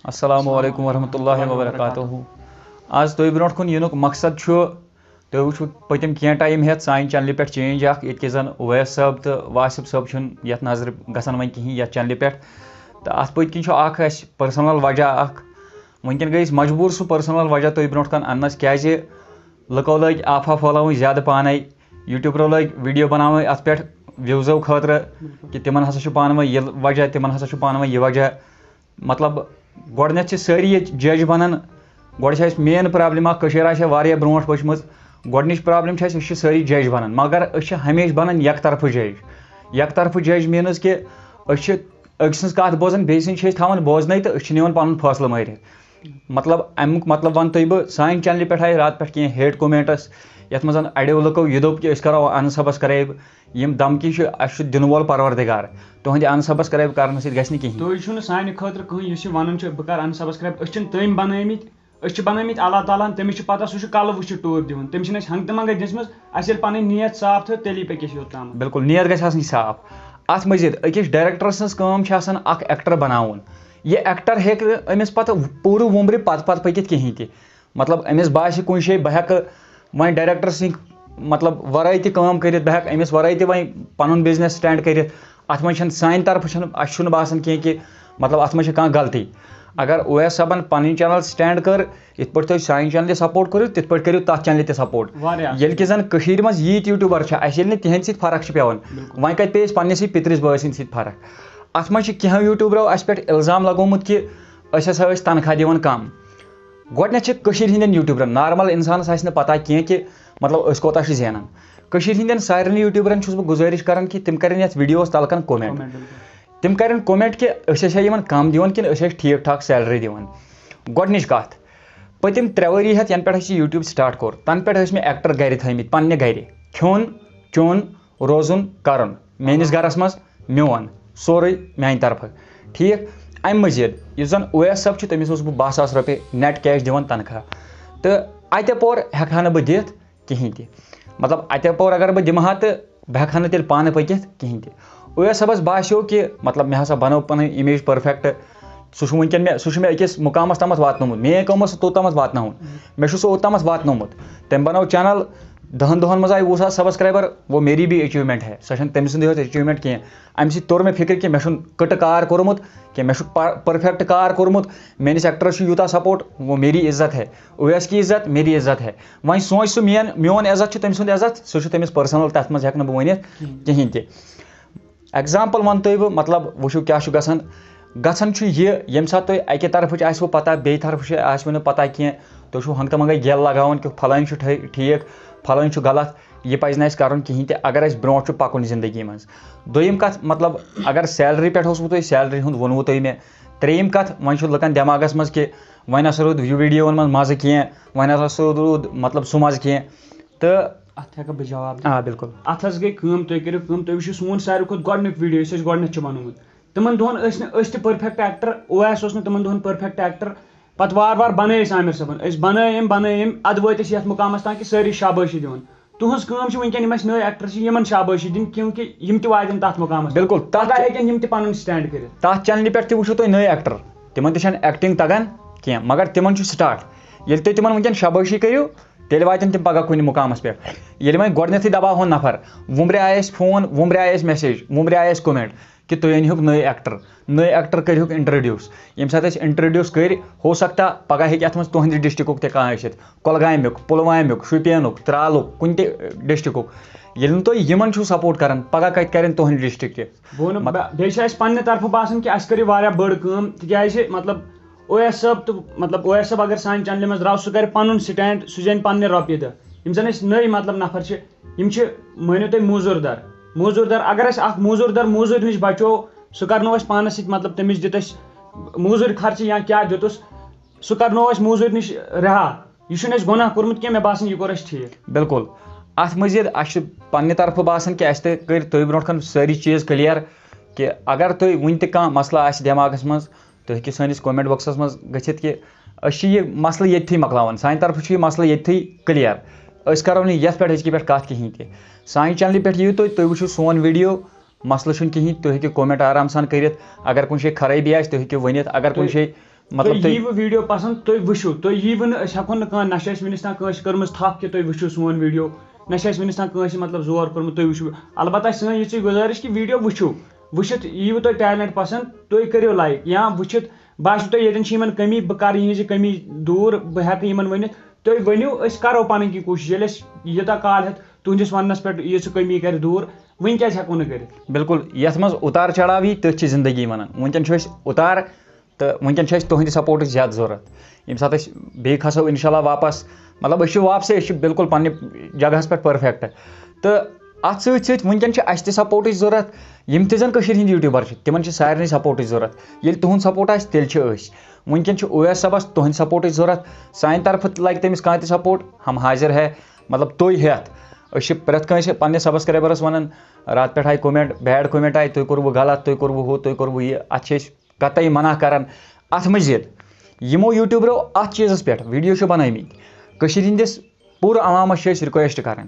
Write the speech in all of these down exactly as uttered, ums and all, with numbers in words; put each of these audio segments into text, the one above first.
السلام علیکم ورحمۃ اللہ وبرکاتہ۔ آز تۄہہِ برونٛٹھ کُن یِنُک مقصد چھُ، تُہۍ وٕچھِو پٔتِم کینٛہہ ٹایم ہٮ۪تھ سانہِ چینلہِ پٮ۪ٹھ چینج اکھ، ییٚتہِ کہِ زن اویس صٲب تہٕ واصف صٲب چھُنہٕ یتھ نظرِ گژھان وۄنۍ کِہیٖنۍ یتھ چینلہِ پٮ۪ٹھ۔ تہٕ اتھ پٔتۍ کِنۍ چھُ اکھ اسہِ پٔرسنل وجہ اکھ۔ وٕنکیٚن گٔے أسۍ مجبوٗر سُہ پٔرسنل وجہ تۄہہِ برونٛٹھ کُن اننس، کیازِ لُکو لٲگۍ آفا پھٲلاوٕنۍ زیادٕ پانے، یوٗٹیوٗبرو لٲگۍ ویٖڈیو بناوٕنۍ اتھ پٮ۪ٹھ وِوزو خٲطرٕ، کہِ تِمن ہسا چھُ پانہٕ ؤنۍ یہِ وجہ، تِمن ہسا چھُ پانہٕ ؤنۍ یہِ وجہ۔ مطلب، گۄڈٕنٮ۪تھ چھِ سٲری ییٚتہِ جج بنان۔ گۄڈٕ چھِ اَسہِ مین پرابلم اکھ، کٔشیٖر آسہِ ہا واریاہ برونٛٹھ پٔچمٕژ۔ گۄڈٕنِچ پرابلم چھِ اَسہِ، أسۍ چھِ سٲری جج بنان، مگر أسۍ چھِ ہمیشہِ بنان یکطرفہٕ جج۔ یکطرفہٕ جج مینٕز کہِ أسۍ چھِ أکۍ سٕنٛز کتھ بوزان، بیٚیہِ سٕنٛز چھِ أسۍ تھاوان بوزنَے تہٕ أسۍ چھِنہٕ یِوان پنُن فٲصلہٕ مٲرِتھ۔ مطلب، اَمیُک مطلب وَنہٕ تۄہہِ بہٕ، سانہِ چینلہِ پٮ۪ٹھ آیہِ راتہٕ پٮ۪ٹھ کینٛہہ ہیٹ کومینٹس، یَتھ منٛز اَڑیو لُکو یہِ دوٚپ کہِ أسۍ کَرو unsubscribe۔ یِم دھمکی چھِ، اَسہِ چھُ دِنہٕ وول پروردگار، تُہٕنٛدِ unsubscribe کرنہٕ سۭتۍ گژھِ نہٕ کِہیٖنۍ۔ تُہۍ چھِو نہٕ سانہِ خٲطرٕ کٕہٕنۍ، یُس یہِ وَنان چھُ بہٕ کَرٕ unsubscribe، أسۍ چھِنہٕ تٔمۍ بَنٲومٕتۍ، أسۍ چھِ بَنٲومٕتۍ اللہ تعالیٰ ہَن، تٔمِس چھِ پَتہ، سُہ چھُ کَلہٕ وٕچھِتھ ٹوپۍ دِوان، تٔمِس چھِنہٕ اَسہِ ہنٛگتہٕ منٛگَے دِژمٕژ، اَسہِ ییٚلہِ پَنٕنۍ نیت صاف تھٲو تیٚلی پَکہِ أسۍ یوٚت تامَتھ۔ بِلکُل، نیت گژھِ آسٕنۍ صاف۔ اَتھ مٔزیٖد أکِس ڈایریکٹر سٕنٛز کٲم چھِ آسان اَکھ ایکٹر بَناوُن، یہِ ایکٹر ہیٚکہِ نہٕ أمِس پَتہٕ پوٗرٕ وُمرِ پَتہٕ پَتہٕ پٔکِتھ کِہیٖنۍ تہِ۔ مطلب، أمِس باسہِ کُنہِ جایہِ بہٕ ہٮ۪کہٕ وۄنۍ ڈایریکٹر سٕنٛدِ، مطلب، ورٲے تہِ کٲم کٔرِتھ، بہٕ ہٮ۪کہٕ أمِس ورٲے تہِ وۄنۍ پنُن business stand کٔرِتھ۔ اتھ منٛز چھنہٕ سانہِ طرفہٕ چھنہٕ، اسہِ چھُنہٕ باسان کینٛہہ کہِ، مطلب، اتھ منٛز چھِ کانٛہہ غلطی۔ اگر اویس صٲبن پنٕنۍ channel stand کٔر، یِتھ پٲٹھۍ تُہۍ سانہِ channel تہِ support کٔرِو، تِتھ پٲٹھۍ کٔرِو تتھ channel تہِ support۔ واریاہ اصل۔ ییٚلہِ کہِ زن کٔشیٖرِ منٛز ییٖتۍ YouTuber چھِ، اسہِ ییٚلہِ نہٕ تِہنٛدِ سۭتۍ فرق چھِ پٮ۪وان، بِلکُل۔ وۄنۍ کتہِ پیٚیہِ اسہِ پننِسٕے پِترِس بٲے سٕنٛدِ سۭتۍ فرق؟ اتھ منٛز چھِ کینٛہہ YouTuberو اسہِ پٮ۪ٹھ الزام لگومُت کہِ أسۍ ہسا ٲسۍ تنخواہ دِوان کم۔ گۄڈٕنٮ۪تھ چھِ کٔشیٖرِ ہٕنٛدٮ۪ن YouTuberن، normal انسانس آسہِ نہٕ پتہ کینٛہہ کہِ، مطلب، أسۍ کوتاہ چھِ زینان۔ کٔشیٖرِ ہٕنٛدٮ۪ن سارنٕے YouTuberن چھُس بہٕ گُزٲرِش کران کہِ تِم کرن یتھ videoس تل کن comment۔ Comment، بِلکُل۔ تِم کرن comment کہِ أسۍ ٲسیا یِمن کم دِوان کِنہٕ أسۍ ٲسۍ ٹھیٖک ٹھاک salary دِوان۔ گۄڈٕنِچ کتھ، پٔتِم ترٛےٚ ؤری ہٮ۪تھ ینہٕ پٮ۪ٹھ اَسہِ یہِ YouTube start کوٚر، تنہٕ پٮ۪ٹھ ٲسۍ مےٚ ایکٹر گرِ تھٲومٕتۍ، پننہِ گرِ۔ کھیوٚن، چیوٚن، روزُن، کرُن، میٲنِس گرس منٛز میون سورُے میانہِ طرفہٕ۔ ٹھیٖک، امہِ مٔزیٖد یُس زن اویس صٲب چھُ، تٔمِس اوسُس بہٕ باہ ساس رۄپیہِ net cash دِوان تنخواہ، تہٕ اتہِ پور ہٮ۪کہٕ ہا نہٕ بہٕ دِتھ کِہینۍ تہِ۔ مطلب، اتہِ پور اگر بہٕ دِمہٕ ہا، تہٕ بہٕ ہٮ۪کہٕ ہا نہٕ تیٚلہِ پانہٕ پٔکِتھ کِہینۍ تہِ۔ اویس صٲبس باسیو کہِ، مطلب، مےٚ ہسا بنٲو پنٕنۍ image perfect۔ سُہ چھُ وٕنکیٚن مےٚ، سُہ چھُ مےٚ أکِس مُقامس تامتھ واتنومُت، میٲنۍ کٲم ٲس نہٕ توٚتامتھ واتناوُن، مےٚ چھُ سُہ اوٚتامتھ واتنومُت۔ تٔمۍ بنٲو channel، دہن دۄہن منٛز آیہِ وُہ ساس subscriber، وہ میری بھی achievement ہے، سۄ چھنہٕ تٔمۍ سٕنٛدٕے یوت achievement کینٛہہ۔ امہِ سۭتۍ توٚر مےٚ فکر کہِ مےٚ چھُنہٕ کٕٹہٕ کار کوٚرمُت کینٛہہ، مےٚ چھُ per-، perfect کار کوٚرمُت، میٲنِس ایکٹرس چھُ یوٗتاہ support، وہ میری عزت ہے، اویس کی عزت میری عزت ہے۔ وۄنۍ سونچ سُہ، میون، میون عزت چھُ تٔمۍ سُنٛد عزت، سُہ چھُ تٔمِس personal، تتھ منٛز ہٮ۪کہٕ نہٕ بہٕ ؤنِتھ کِہینۍ۔ کِہینۍ تہِ۔ Example ونہٕ تۄہہِ بہٕ، مطلب، وٕچھِو کیٛاہ چھُ گژھان۔ گژھان چھُ یہِ، ییٚمہِ ساتہٕ تُہۍ اَکہِ طرفٕچ آسِوٕ پَتہ، بیٚیہِ طرفٕچ آسِوٕ نہٕ پَتہ کینٛہہ، تُہۍ چھِو ہنٛگتہٕ منٛگَے گٮ۪ل لگاوان کہِ فلٲنۍ چھُ ٹھے-، ٹھیٖک، فلٲنۍ چھُ غلط، یہِ پَزِ نہٕ اَسہِ کَرُن کِہیٖنۍ تہِ، اگر اَسہِ برونٛٹھ چھُ پَکُن زندگی منٛز۔ دوٚیِم کَتھ، مطلب، اگر salary پٮ۪ٹھ اوسوٕ تۄہہِ، salary ہُنٛد ووٚنوُ تۄہہِ مےٚ۔ ترٛیٚیِم کَتھ، وۄنۍ چھُ لُکَن دٮ۪ماغَس منٛز کہِ وۄنۍ ہسا روٗد یہِ ویٖڈیووَن منٛز مَزٕ کینٛہہ، وۄنۍ ہسا روٗد، روٗد، مطلب، سُہ مَزٕ کینٛہہ۔ تہٕ اتھ ہٮ۪کہٕ بہٕ جواب دِتھ؟ آ، بِلکُل۔ اتھ حظ گٔے کٲم، تُہۍ کٔرِو کٲم، تُہۍ وٕچھِو سون ساروی کھۄتہٕ گۄڈٕنیُک ویٖڈیو، یُس اَسہِ گۄڈٕنٮ۪تھ چھُ بنومُت۔ تِمن دۄہن ٲسۍ نہٕ أسۍ تہِ perfect actor، اویس اوس نہٕ تِمن دۄہن perfect actor۔ پتہٕ وارٕ وارٕ بنٲے أسۍ عامر صٲبن، أسۍ بنٲے أمۍ، بنٲے أمۍ، ادٕ وٲتۍ أسۍ یتھ مُقامس تام کہِ سٲری شابٲشی دِوان۔ تُہنٛز کٲم چھِ وٕنکیٚن یِم اَسہِ نٔوۍ actor چھِ، یِمن شابٲشی دِنۍ، کیونکہِ یِم تہِ واتن تتھ مُقامس۔ بِلکُل، تتھ پگاہ ہیٚکن یِم تہِ پنُن stand کٔرِتھ۔ تتھ چینلہِ پٮ۪ٹھ تہِ وٕچھِو تُہۍ نٔوۍ actor، تِمن تہِ چھنہٕ acting تگان کینٛہہ، مگر تِمن چھُ start۔ ییٚلہِ تُہۍ تِمن وٕنکیٚن شابٲشی کٔرِو، تیٚلہِ واتن تِم پگاہ کُنہِ مُقامس پٮ۪ٹھ۔ ییٚلہِ وۄنۍ گۄڈٕنیتھٕے دباوہون نفر، وُمبرِ آیہِ اَسہِ phone، وُمبرِ آیہِ اَسہِ message، وُمبرِ آیہِ اَسہِ comment کہِ تُہۍ أنۍ ہُکھ نٔے actor، نٔے actor کٔرۍ ہُکھ introduce۔ ییٚمہِ ساتہٕ أسۍ introduce کٔرۍ، ہو سکتا پگاہ ہیٚکہِ اَتھ منٛز تُہنٛدِ districtُک تہِ کانٛہہ ٲسِتھ، کۄلگامیُک، پُلوامُک، شُپینُک، ترالُک، کُنہِ تہِ districتُک۔ ییٚلہِ نہٕ تُہۍ یِمن چھِو support کران، پگاہ کتہِ کرن تُہنٛدِ districتہِ؟ بہٕ وَنہٕ، مط- بہ-، بیٚیہِ چھِ اَسہِ پننہِ طرفہٕ باسان کہِ اَسہِ کٔر یہِ واریاہ بٔڑ کٲم، تِکیازِ، مطلب، اویس صٲب تہٕ، مطلب، اویس صٲب اگر سانہِ چینلہِ منٛز درٛاو، سُہ کرِ پنُن stand، سُہ زینہِ پننہِ رۄپیہِ دہ۔ یِم زن أسۍ نٔوۍ، مطلب، نفر چھِ، یِم چھِ، مٲنِو تُہۍ، موٚزوٗر در۔ موٚزوٗر در، اگر أسۍ اکھ موٚزوٗر در موٚزوٗرۍ نِش بچو، سُہ کرنو أسۍ پانس سۭتۍ، مطلب، تٔمِس دیُت اَسہِ موٚزوٗرۍ خرچہٕ یا کیٛاہ دیُتُس، سُہ کرنو أسۍ موٚزوٗرۍ نِش رِہا۔ یہِ چھُنہٕ اَسہِ گۄناہ کوٚرمُت کینٛہہ، مےٚ باسان، یہِ کوٚر اَسہِ ٹھیٖک۔ بِلکُل۔ اَتھ مٔزیٖد اَسہِ چھُ پننہِ طرفہٕ باسان کہِ اَسہِ تہِ کٔرۍ تُہۍ برونٛٹھ کُن سٲری چیٖز clear کہِ اگر تُہۍ وُنہِ تہِ کانٛہہ مسلہٕ آسہِ دٮ۪ماغس منٛز، تُہۍ ہیٚکِو سٲنِس comment boxس منٛز گٔژھِتھ کہِ أسۍ چھِ یہِ مسلہٕ ییٚتتھٕے مۄکلاوان، سانہِ طرفہٕ چھُ یہِ مسلہٕ ییٚتتھٕے clear۔ أسۍ کرو نہٕ یتھ پٮ۪ٹھ أزکہِ پٮ۪ٹھ کتھ کِہینۍ تہِ۔ سانہِ چینلہِ پٮ۪ٹھ یِیِو تُہۍ، تُہۍ وٕچھِو سون ویٖڈیو، مسلہٕ چھُنہٕ کِہینۍ، تُہۍ ہیٚکِو comment آرام سان کٔرِتھ۔ اگر کُنہِ جایہِ خرٲبی آسہِ، تُہۍ ہیٚکِو ؤنِتھ۔ اگر کُنہِ تُہۍ جایہِ مطلب تُہۍ تُہۍ ییٖوٕ ویٖڈیو پسنٛد، تُہۍ وٕچھِو، تُہۍ ییٖوٕ نہٕ، أسۍ ہٮ۪کو نہٕ کانٛہہ، نہ چھِ اَسہِ وٕنِس تام کٲنٛسہِ کٔرمٕژ تھپھ کہِ تُہۍ وٕچھِو سون ویٖڈیو، نہ چھِ اَسہِ وٕنِس تام کٲنٛسہِ مطلب زور کوٚرمُت تُہۍ وٕچھِو۔ البتہ چھِ سٲنۍ یِژٕے گُزٲرِش کہِ ویٖڈیو وٕچھِو، وٕچھِتھ ییٖوٕ تۄہہِ ٹیلنٹ پسنٛد، تُہۍ کٔرِو لایک، یا وٕچھِتھ باسیو تۄہہِ ییٚتٮ۪ن چھِ یِمن کٔمی، بہٕ کَرٕ یِہِنٛز یہِ کٔمی دوٗر، بہٕ ہٮ۪کہٕ یِمن ؤنِتھ، تُہۍ ؤنِو، أسۍ کَرو پَنٕنۍ کِنۍ کوٗشِش، ییٚلہِ أسۍ یوٗتاہ کال ہٮ۪تھ تُہٕنٛدِس وَننَس پٮ۪ٹھ یہِ سُہ کٔمی کَرِ دوٗر، وۄنۍ کیٛازِ ہٮ۪کو نہٕ کٔرِتھ؟ بِلکُل، یَتھ منٛز اُتار چڑاو یی، تٔتھۍ چھِ زندگی وَنان۔ وٕنکٮ۪ن چھُ أسۍ اُتار تہٕ وٕنکٮ۪ن چھُ اَسہِ تُہٕنٛدِ سپورٹٕچ زیادٕ ضوٚرَتھ۔ ییٚمہِ ساتہٕ أسۍ بیٚیہِ کھسو اِنشاء اللہ واپَس، مطلب أسۍ چھِ واپسٕے، أسۍ چھِ بِلکُل پنٛنہِ جگہَس پٮ۪ٹھ پٔرفیکٹ۔ تہٕ اَتھ سۭتۍ سۭتۍ وٕنکٮ۪ن چھِ اَسہِ تہِ سپورٹٕچ ضوٚرَتھ۔ یِم تہِ زَن کٔشیٖرِ ہِنٛدۍ یوٗٹیوٗبَر چھِ، تِمَن چھِ سارنٕے سپورٹٕچ ضوٚرَتھ۔ ییٚلہِ تُہُنٛد سپورٹ آسہِ، تیٚلہِ چھِ أسۍ۔ وٕنکٮ۪ن چھِ اویس صٲبَس تُہٕنٛدِ سپورٹٕچ ضوٚرَتھ۔ سانہِ طرفہٕ تہِ لَگہِ تٔمِس کانٛہہ تہِ سپورٹ، ہم حاضر ہے، مطلب تُہۍ ہٮ۪تھ۔ أسۍ چھِ پرٛٮ۪تھ کٲنٛسہِ پنٛنِس سبسکرایبرَس وَنان، راتہٕ پٮ۪ٹھ آیہِ کومٮ۪نٹ، بیڈ کومٮ۪نٹ آیہِ، تُہۍ کوٚروٕ غلط، تُہۍ کوٚروٕ ہُہ، تُہۍ کوٚروٕ یہِ۔ اَتھ چھِ أسۍ قطعی منع کران۔ اتھ مٔزیٖد یِمو یوٗٹیوٗبرو اتھ چیٖزس پٮ۪ٹھ ویٖڈیو چھِ بنٲومٕتۍ، کٔشیٖرِ ہٕنٛدِس پوٗرٕ عوامس چھِ أسۍ رِکویسٹ کران،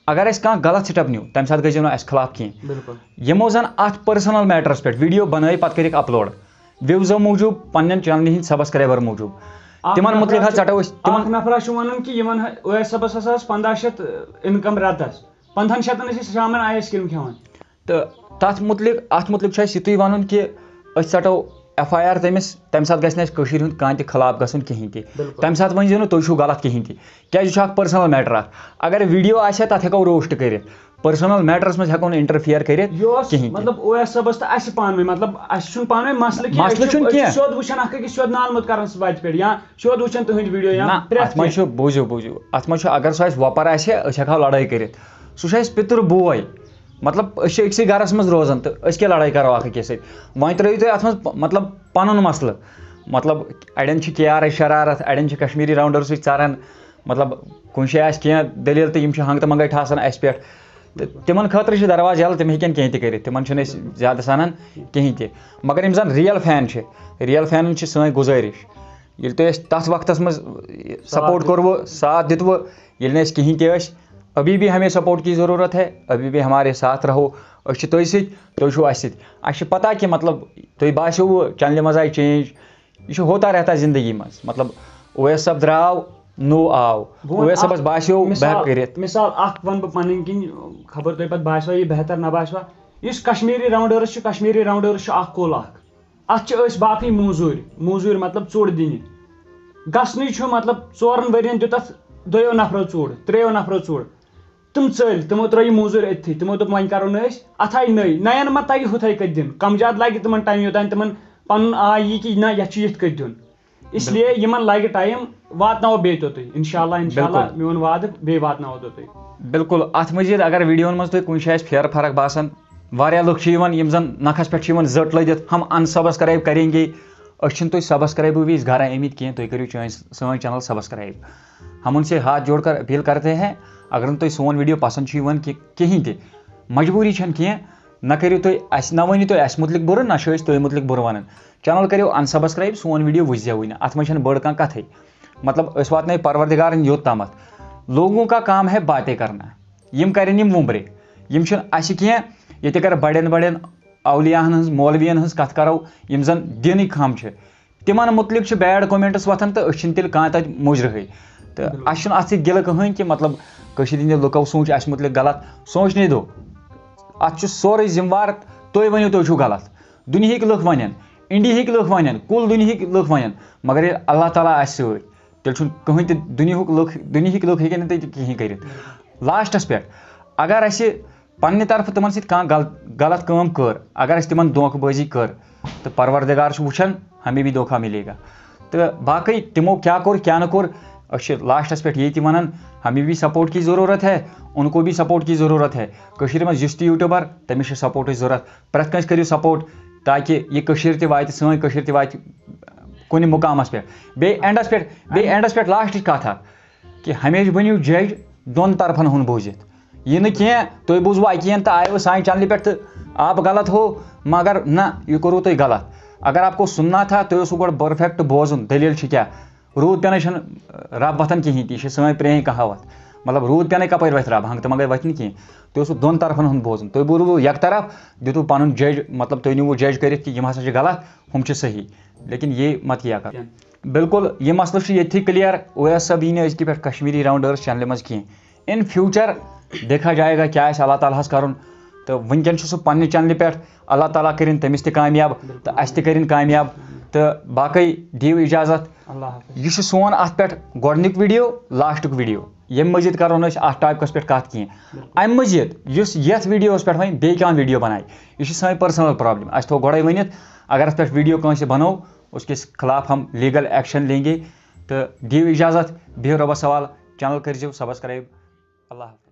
اگر اَسہِ کانٛہہ غلط سٹیپ نیوٗ، تمہِ ساتہٕ گٔژھۍزیو نہٕ اَسہِ خلاف کینٛہہ۔ بِلکُل۔ یِمو زن اتھ پٔرسنل میٹرس پٮ۪ٹھ ویٖڈیو بنٲے، پتہٕ کٔرِکھ اپلوڈ وِوزو موٗجوٗب، پننٮ۪ن چینلہِ ہٕنٛدۍ سبسکرایبر موٗجوٗب، اکھ تِمن نفرا مُتعلق حظ چھُ- ژٹو أسۍ تِمن۔ اکھ نفرا چھُ ونان کہِ یِمن ہ-، اویس صٲبس ہسا ٲس پنٛداہ شیٚتھ انکم رٮ۪تس، پنٛدہن شیٚتن ٲسۍ أسۍ شامن آیس کریم کھٮ۪وان۔ تہٕ تَتھ مُتعلِق، اَتھ مُتعلِق چھُ اَسہِ یِتُے وَنُن کہِ أسۍ ژَٹو ایف آی آر تٔمِس، تَمہِ ساتہٕ گژھِ نہٕ اَسہِ کٔشیٖرِ ہُنٛد کانٛہہ تہِ خلاف گژھُن کِہیٖنۍ تہِ۔ بِلکُل۔ تَمہِ ساتہٕ ؤنۍ زیو نہٕ تُہۍ چھِو غلط کِہیٖنۍ تہِ، کیٛازِ یہِ چھُ اَکھ پٔرسٕنَل میٹر اَکھ۔ اگر ویٖڈیو آسہِ ہا، تَتھ ہٮ۪کو روسٹ کٔرِتھ، پٔرسٕنَل میٹرَس منٛز ہٮ۪کو نہٕ اِنٹرفِیَر کٔرِتھ یہِ اوس کِہیٖنۍ تہِ۔ مطلب اویس صٲبس تہٕ اَسہِ پانہٕ ؤنۍ، مطلب اَسہِ چھُنہٕ پانہٕ ؤنۍ مسلہٕ کینٛہہ، مسلہٕ أسۍ چھِ- چھُنہٕ أسۍ چھِ کینٛہہ۔ سیوٚد وٕچھان اکھ أکِس سیوٚد نالہٕ موٚت کران سُہ وَتہِ پٮ۪ٹھ یا سیوٚد وٕچھان تُہٕنٛدۍ ویٖڈیو یا نہ، پرٛٮ۪تھ اَتھ منٛز کینٛہہ۔ چھُ، بوٗزِو، بوٗزِو، اَتھ منٛز چھُ، اگر سُہ اَسہِ وۄپَر آسہِ ہے، أسۍ ہٮ۪کہٕ ہاو لڑٲے کٔرِتھ۔ سُہ چھُ اَسہِ پِتُر بوے، مطلب أسۍ چھِ أکسٕے گرس منٛز روزان تہٕ أسۍ کیٛاہ لڑٲے کرو اکھ أکِس سۭتۍ؟ وۄنۍ ترٲیِو تُہۍ اتھ منٛز پ-، مطلب پنُن مسلہٕ، مطلب اڑٮ۪ن چھِ کے آر اے شرارت، اڑٮ۪ن چھِ کشمیری راونڈر سۭتۍ ژران، مطلب کُنہِ جایہِ آسہِ کینٛہہ دٔلیٖل تہٕ یِم چھِ ہنٛگتہٕ منٛگے ٹھاسان اسہِ پٮ۪ٹھ۔ تہٕ تِمن خٲطرٕ چھِ دروازٕ یَلہٕ، تِم ہیٚکن کینٛہہ تہِ کٔرِتھ، تِمن چھِنہٕ أسۍ زیادٕ سنان کِہینۍ تہِ۔ مگر یِم زن ریل فین چھِ، ریل فینن چھِ سٲنۍ گُزٲرِش، ییٚلہِ تۄہہِ اَسہِ تَتھ وقتَس منٛز سپورٹ کوٚروٕ، ساتھ دیُتوٕ، ییٚلہِ نہٕ اَسہِ کِہینۍ تہِ ٲسۍ، ابھی بھی ہمیں سپورٹ کی ضروٗرت ہے، ابھی بھی ہمارے ساتھ رہو، أسۍ چھِ تُہۍ سۭتۍ، تُہۍ چھِو اَسہِ سۭتۍ۔ اَسہِ چھِ پَتہ کہِ مطلب تُہۍ باسیوٕ چینلہِ منٛز آیہِ چینج، یہِ چھُ ہوتا رہتا زندگی منٛز۔ مطلب اویس صٲب درٛاو، نوٚو آو، بہٕ وَنہٕ اویس اکھ صٲبَس باسیو بہٕ مثال، ہٮ۪کہٕ کٔرِتھ۔ مثال اکھ وَنہٕ بہٕ پَنٕنۍ کِنۍ، خبر تۄہہِ پَتہٕ باسیوا یہِ بہتر نہ باسیوا، یُس کشمیٖری راونڈٲرٕس چھُ، کشمیٖری راونڈٲرٕس چھُ اکھ کُل اکھ، اتھ چھِ أسۍ باقٕے موٚزوٗرۍ، موٚزوٗرۍ مطلب ژوٚڑ دِنہِ۔ گژھنٕے چھُ مطلب ژورن ؤرین دیُت اتھ دۄیو نفرو ژوٚڑ، ترٛیٚیو نفرو ژوٚڑ۔ تِم ژٔلۍ، تِمو ترٲو یہِ موٚزوٗرۍ أتتھٕے، تِمو دوٚپ وۄنۍ کرو نہٕ أسۍ، اتھ آیہِ نٔے، نین ما تگہِ ہُتھے کٔنۍ دِنہٕ، کم زیادٕ لگہِ تِمن ٹایم یوٚتام تِمن پنُن آے یی کہِ نہ یتھ چھُ یِتھ کٔنۍ دیُن۔ اس لیے یِمن لگہِ ٹایم، واتناوو بیٚیہِ توٚتُے انشاءاللہ، انشاءاللہ بِلکُل۔ میون وعدٕ، بیٚیہِ واتناوو توٚتُے۔ بِلکُل، اَتھ مٔزیٖد اگر ویٖڈیوَن منٛز تۄہہِ کُنہِ جایہِ آسہِ پھیرٕ فرق باسان، واریاہ لُکھ چھِ یِوان یِم زَن نَکھَس پٮ۪ٹھ چھِ یِوان زٔٹ لٔدِتھ، ہم unsubscribe کریں گے، أسۍ چھِنہٕ تُہۍ سبسکرایبٕے وِزِ گرٕ آمٕتۍ کینٛہہ، تُہۍ کٔرِو چٲنۍ، سٲنۍ چینل سبسکرایب۔ ہم ان سے ہاتھ جوڑ کر اپیل کرتے ہیں، اگر نہٕ تۄہہِ سون ویٖڈیو پسنٛد چھُ یِوان کہِ کِہیٖنۍ تہِ، مجبوٗری چھَنہٕ کینٛہہ، نہ کٔرِو تُہۍ اَسہِ، نہ ؤنِو تُہۍ اَسہِ مُتعلِق بُرٕ، نہ چھِ أسۍ تُہۍ مُتعلِق بُرٕ وَنان۔ چینل کٔرِو unsubscribe، سون ویٖڈیو وٕچھزیوٕے نہٕ، اَتھ منٛز چھَنہٕ بٔڑ کانٛہہ کَتھٕے۔ مطلب أسۍ واتنٲے پروردگارن یوٚت تامَتھ۔ لوگوں کا کام ہے باتیں کرنا، یِم کرن یِم وُمبرِ، یِم چھِنہٕ اَسہِ کینٛہہ، ییٚتہِ اگر بڑٮ۪ن بڑٮ۪ن اولیاہن ہٕنٛز، مولوین ہٕنٛز کتھ کرو، یِم زن دینٕکۍ خم چھِ، تِمن مُتعلق چھِ بیڈ کمنٹس وۄتھان تہٕ أسۍ چھِنہٕ تیٚلہِ کانٛہہ تتہِ مُجرہٕے۔ تہٕ اَسہِ چھُنہٕ اتھ سۭتۍ گِلہٕ کٕہٕنۍ کہِ مطلب کٔشیٖرِ ہٕنٛدِ لُکو سوٗنٛچ اَسہِ مُتعلق غلط، سونٛچنے دو۔ اتھ چھُ سورُے ذمہٕ وار، تُہۍ ؤنِو تُہۍ چھِو غلط، دُنیہٕکۍ لُکھ ونن، انڈیہٕکۍ لُکھ ونن، کُل دُنیہٕکۍ لُکھ ونن، مگر ییٚلہِ اللہ تعالیٰ آسہِ سۭتۍ، تیٚلہِ چھُنہٕ کٕہٕنۍ تہِ دُنیہُک لُکھ، دُنیہٕکۍ لُکھ ہیٚکن نہٕ تیٚلہِ کِہیٖنۍ کٔرِتھ۔ لاسٹَس پٮ۪ٹھ اگر اَسہِ پننہِ طرفہٕ تِمن سۭتۍ کانٛہہ غل-، غلط کٲم کٔر، اگر اَسہِ تِمن دھوکہٕ بٲزی کٔر، تہٕ پروردگار چھُ وٕچھان، ہمیں بھی دھوکہ ملے گا۔ تہٕ باقٕے تِمو کیٛاہ کوٚر کیٛاہ نہٕ کوٚر، أسۍ چھِ لاسٹَس پٮ۪ٹھ یی تہِ وَنان، ہمیں بھی سپورٹ کی ضرورت ہے، ان کو بھی سپورٹ کی ضرورت ہے۔ کٔشیٖرِ منٛز یُس تہِ یوٗٹیوٗبر، تٔمِس چھِ سپورٹٕچ ضرورت۔ پرٛٮ۪تھ کٲنٛسہِ کٔرِو سپورٹ، تاکہِ یہِ کٔشیٖر تہِ واتہِ، سٲنۍ کٔشیٖر تہِ واتہِ کُنہِ مُقامَس پٮ۪ٹھ۔ بیٚیہِ اینڈَس پٮ۪ٹھ، بیٚیہِ اینڈَس پٮ۪ٹھ لاسٹٕچ کَتھ اَکھ، کہِ ہمیشہِ بٔنِو جج دۄن طرفن ہُنٛد بوٗزِتھ۔ یہِ نہٕ کینٛہہ، تُہۍ بوٗزوٕ اَکہِ اَندٕ تہٕ آیوٕ سانہِ چینلہِ پٮ۪ٹھ تہٕ آپ غلط ہو، مگر نہ، یہِ کوٚروٕ تۄہہِ غلط۔ اگر آپ کو سُننا تھا، تُہۍ اوسوٕ گۄڈٕ پٔرفیکٹ بوزُن، دٔلیٖل چھِ کیٛاہ۔ روٗد پٮ۪نَے چھَنہٕ رب وۄتھان کِہیٖنۍ تہِ، یہِ چھِ سٲنۍ پرٛٲنۍ کہاوت۔ مطلب، روٗد پٮ۪نَے کَپٲرۍ وۄتھِ رب، ہنٛگتہٕ منٛگَے وۄتھِ نہٕ کینٛہہ۔ تُہۍ اوسوٕ دۄن طرفن ہُنٛد بوزُن، تُہۍ بوٗزوٕ یَکہٕ طرف، دیُتوٕ پَنُن جج، مطلب، تُہۍ نیوٗوٕ جج کٔرِتھ کہِ یِم ہسا چھِ غلط، ہُم چھِ صحیح۔ لیکن یہ مت کیا کر۔ بالکل، یہ مسئلہ چھُ ییٚتھی کلیئر۔ اویس صٲب یی نہٕ أزکہِ پٮ۪ٹھ کشمیری راؤنڈٲرٕس چینلہِ منٛز کینٛہہ۔ ان فیوچر دیکھا جائے گا کیا آسہِ اللہ تعالیٰ ہس کرُن۔ تہٕ وٕنکیٚن چھُ سُہ پننہِ چینلہِ پٮ۪ٹھ، اللہ تعالیٰ کٔرِن تٔمِس تہِ کامیاب تہٕ اسہِ تہِ کٔرِن کامیاب۔ تہٕ باقٕے دِیِو اجازت۔ اللہ حافظ۔ یہِ چھُ سون اتھ پٮ۪ٹھ گۄڈنیُک ویڈیو، لاسٹُک ویڈیو۔ ییٚمہِ مٔزیٖد کرو نہٕ أسۍ اتھ ٹاپکس پٮ۪ٹھ کتھ کینٛہہ۔ امہِ مٔزیٖد یُس یتھ ویڈیوس پٮ۪ٹھ وۄنۍ بیٚیہِ کانٛہہ ویڈیو بنایہِ، یہِ چھِ سٲنۍ پرسنل پرابلم۔ اسہِ تھوٚو گۄڈے ؤنِتھ، اگر اتھ پٮ۪ٹھ ویڈیو کٲنٛسہِ بنوو، اس کے خلاف ہم لیگل ایکشن لیں گے۔ تہٕ دِیِو اجازت، بِہِو رۄبس حوالہٕ، چینل کٔرزیٚو سبسکرایب۔ اللہ حافظ۔